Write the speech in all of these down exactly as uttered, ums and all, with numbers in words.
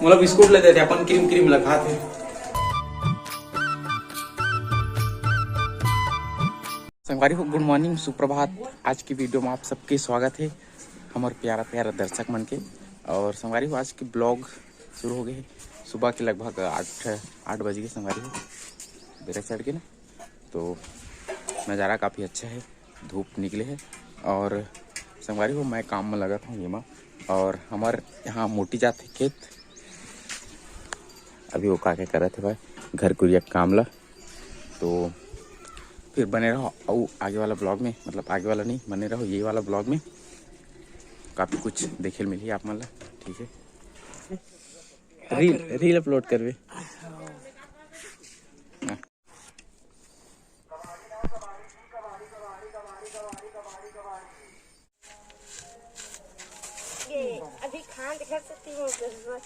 मोला बिस्कुट ले देते, अपन क्रीम क्रीम लगा थे। संगवारी हो, गुड मॉर्निंग, सुप्रभात। आज की वीडियो में आप सबके स्वागत है, हमर प्यारा प्यारा दर्शक मन के। और संगवारी हो, आज के ब्लॉग शुरू हो गए है सुबह के लगभग आठ, आठ बज गए संगवारी हो, बेरा चढ़ के ना। तो नज़ारा काफ़ी अच्छा है, धूप निकले है। और संगवारी हो, मैं काम में लगा था ये मा, और हमर यहाँ मोटी जात है खेत। अभी वो का क्या करत है भाई, घर कुरिया काम ला। तो फिर बने रहो अउ आगे वाला ब्लॉग में, मतलब आगे वाला नहीं, बने रहो ये वाला ब्लॉग में, काफ़ी कुछ देखे मिली आप मन ला। ठीक है, रील, रील अपलोड करबे। ये अभी खान दिखा सकती हूँ, जरूरत।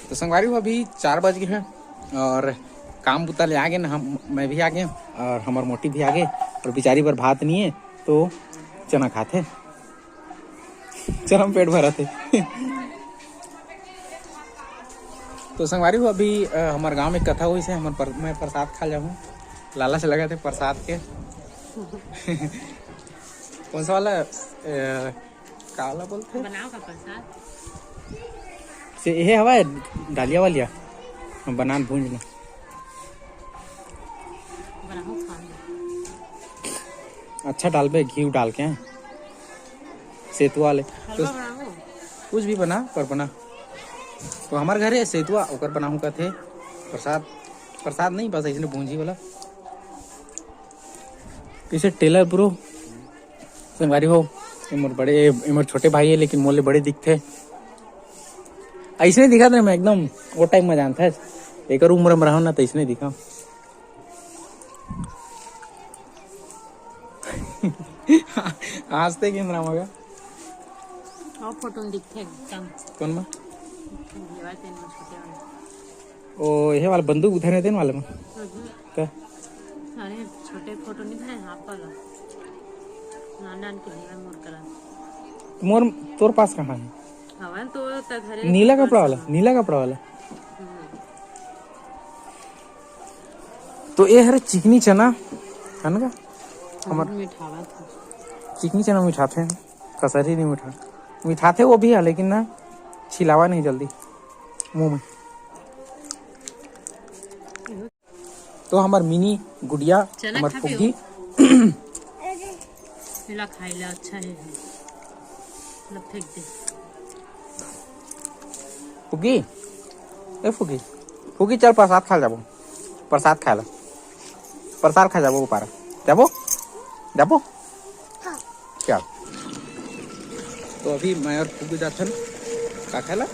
तो संगवारी हो, अभी चार बज गए हैं और काम बुता ले आ गए ना, हम, मैं भी आ गए और हमार मोटी भी आ गए और बेचारी बर भात नहीं है तो चना खाते, चना में पेट भरत है। तो संगवारी हो, अभी अ, हमार गांव में कथा हुई से हमार पर, मैं प्रसाद खा जाऊँ, लालच लगा थे प्रसाद के। कौन सा वाला अ, काला बोलते हैं? बनाओ का प्रसाद? से ये हवा है, डालिया वालिया, हम बनान भूंज लो। बनाओ खान। अच्छा डालबे घी डाल के, हैं? सेतुआ ले। हलवा तो बनाओ। कुछ भी बना, पर बना। तो हमारे घर है सेतुआ, ओकर बनाहूँ कथे प्रसाद। प्रसाद नहीं, बस इसने भूंजी वाला। इसे टेलर ब्रो संगवारी हो, ये मोर बड़े, ये मोर छोटे भाई है, लेकिन मोले बड़े दिखते। ऐसने दिखा था मैं एकदम, वो टाइम में जानता है, एक उम्र में रहो ना तो इसने दिखा। आज तक कैमरा में और फोटो में दिखते एकदम। कौन में? ये वाला तेन में छोटे वाले। ओ, ये वाला बंदूक उधर है, तेन वाले में। हम्म। का? अरे, छोटे फोटो नहीं था, हाफ वाला। नान नान के जीवन मोर करा। मोर, तोर पास कहाँ है? हवन तो त घरे नीला तो कपड़ा वाला, पास नीला कपड़ा वाला। हम्म। तो ये हरे चिकनी चना, है ना का? हमार मिठावा था। चिकनी चना मिठाथे, कसरी नहीं मिठा। मिठाथे वो भी है, लेकिन ना छिलावा नहीं जल्दी मुंह में। तो हमार मिनी गुड़िया, चना हमार खा फुग्गी। पियो। मिला खाई ला, अच्छा है। ला फेंक दे। फुग्गी, ए फुग्गी, फुग्गी चल प्रसाद खा जाबो, प्रसाद खा ला, प्रसाद खा जाबो ऊपर, जाबो, जाबो। चल। तो अभी मैं और फुग्गी जाथन का खाला,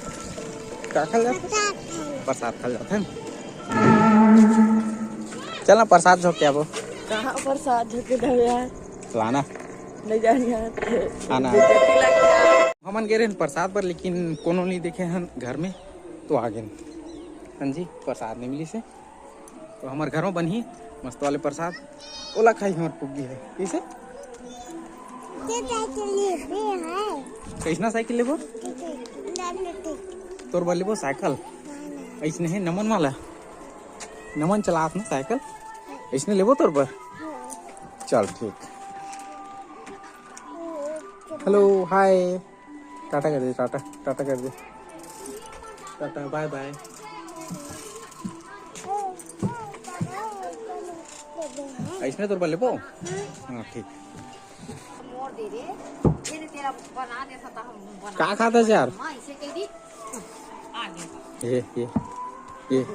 का खाला जाथन? प्रसाद खाला जाथन। चल ना प्रसाद झोंक के आबो। कहाँ प्रसाद झोंक के देबे यार? लाना। नहीं जानी यार। आना। बेइज्जती लग गया। हमन गे रहेन प्रसाद बर, लेकिन कोनो नहीं देखे हन घर में, तो आ गेन। हाँ जी, प्रसाद नहीं मिली से। तो हमार घर में बनही मस्त वाले प्रसाद, ओला खाई हमार फुग्गी है। कैसे? ये साइकिल लेबे है। कैसना साइकिल लेबो? ठीक है, ठीक। तोर बर लेबो साइकिल। ऐसने है नमन वाला, नमन चलात ना साइकिल, ऐसने लेबो तोर बर। चल ठीक। हेलो, हाय। टाटा कर दे, टाटा, टाटा कर दे, टाटा, बाय बाय। ऐसने तोर बर लेबो? हाँ, ठीक। का खाता है यार? ये, ये, ये।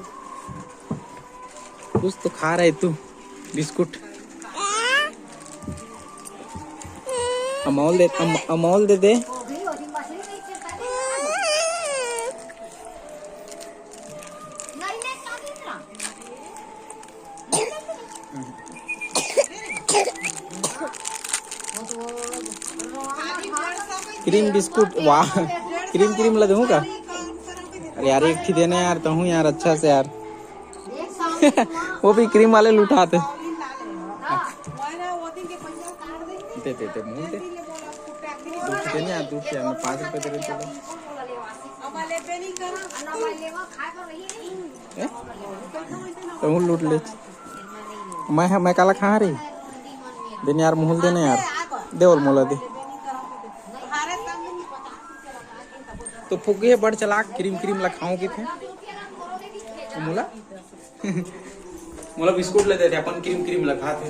कुछ तो खा रहे तू, बिस्कुट। अमौल दे, अम-, अमौल दे दे। क्रीम बिस्कुट, वाह, क्रीम, क्रीम ला दूँ का? अरे यार, एक ही देना यार, तहूँ यार, अच्छा से यार। वो भी क्रीम वाले लुटाते। दे दे दे, मुंह दे। दूध दे नहीं यार, दूध क्या, मैं पाँच रुपए दे रहे थे। ए? तो मुंह लूट ले। मैं, मैं काला खा रही। दे नहीं यार, मुंह दे ना यार। दे और मोला दे। तो फुगे बड़ चलाक, क्रीम क्रीम ला खाऊं किथे। मोला मोला बिस्कुट ले देते, अपन क्रीम क्रीम ला खाते।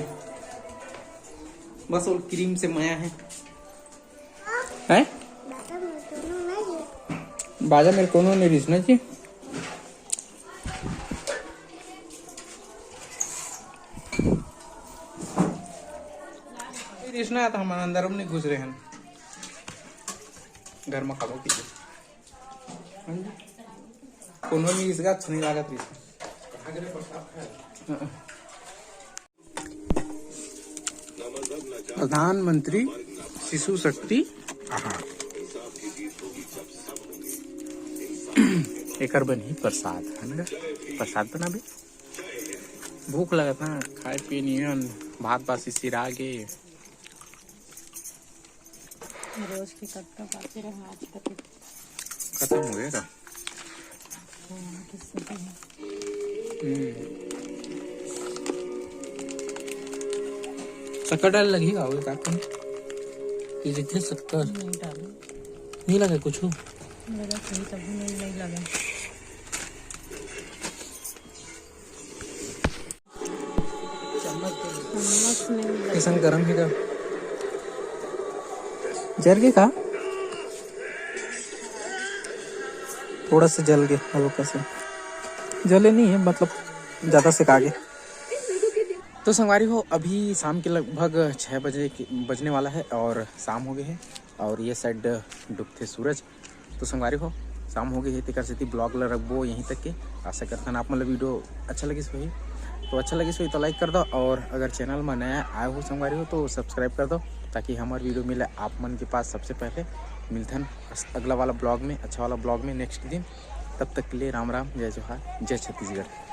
बस वो क्रीम से मया है। हैं? बाजा मेरे कोनो नहीं रिसना जी। रिसना है तो हम अंदर में नहीं घुस रहे हैं। घर में खाबो पीबो। कोनो नहीं, इसका अच्छा नहीं लागत रिसना। प्रधानमंत्री शिशु शक्ति आहार। एकर बनही प्रसाद, है ना? प्रसाद बनाबे। भूख लगत ना, खाए पिए नियन, भात बासी सिरा गे। रोज के कट्टा पाते रहा, आज तक खत्म हो गया का? हाँ, किससे भी। हम्म। शक्कर डाल लगी का, वो का कौन? ये देखिए शक्कर। नहीं डाले। नहीं लगा कुछ? मेरा सही तभी नहीं, नहीं लगा। चम्मच नहीं लगा। कैसन गरम है का? जल के का? थोड़ा सा जल के, हल्का सा। जले नहीं है, मतलब, ज़्यादा सिका के। तो संगवारी हो, अभी शाम के लगभग छः बजे के, बजने वाला है और शाम हो गए है और ये साइड डूबते सूरज। तो संगवारी हो, शाम हो गई है, तेकर सेती ब्लॉग ला रखबो यहीं तक के। आशा करथन आप मन ला वीडियो अच्छा लगिस होही, तो अच्छा लगिस होही तो लाइक कर दो, और अगर चैनल में नया आए हो संगवारी हो तो सब्सक्राइब कर दो, ताकि हमार वीडियो मिले आप मन के पास सबसे पहले। मिलथन अगला वाला ब्लॉग में, अच्छा वाला ब्लॉग में नेक्स्ट दिन। तब तक के लिए राम राम, जय जोहार, जय छत्तीसगढ़।